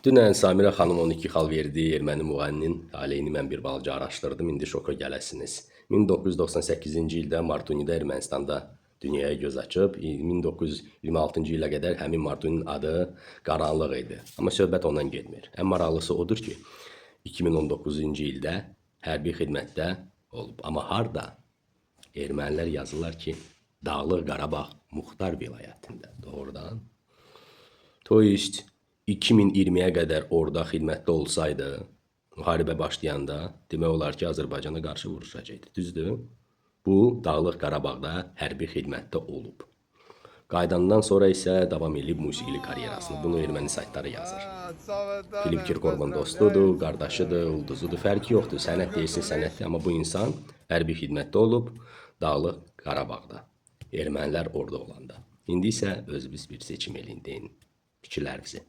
Dünən Samirə xanım 12 xal verdiyi erməni müğənninin taleyini mən bir balaca araşdırdım. İndi şoka gələsiniz. 1998-ci ildə Martunidə Ermənistanda dünyaya göz açıb. 1926-cı ilə qədər həmin Martuninin adı Qaranlıq idi. Amma söhbət ondan getmir. Ən maraqlısı odur ki, 2019-cu ildə hərbi xidmətdə olub. Amma harda? Ermənilər yazırlar ki, Dağlıq Qarabağ Muxtar vilayətində. Doğrudan. To есть 2020-yə qədər orada xidmətdə olsaydı, müharibə başlayanda demək olar ki, Azərbaycana qarşı vuruşacaqdı. Düzdür? Bu Dağlıq Qarabağda hərbi xidmətdə olub. Qayıdandan sonra isə davam edib musiqili karyerasını. Bunu erməni saytları yazır. Filip Kirkorovun dostudur, qardaşıdır, ulduzudur, fərqi yoxdur. Sənət deyilsin, sənətdir, amma bu insan hərbi xidmətdə olub Dağlıq Qarabağda. Ermənilər orada olanda. İndi isə özünüz bir seçim eləyin, deyin fikirlərinizi.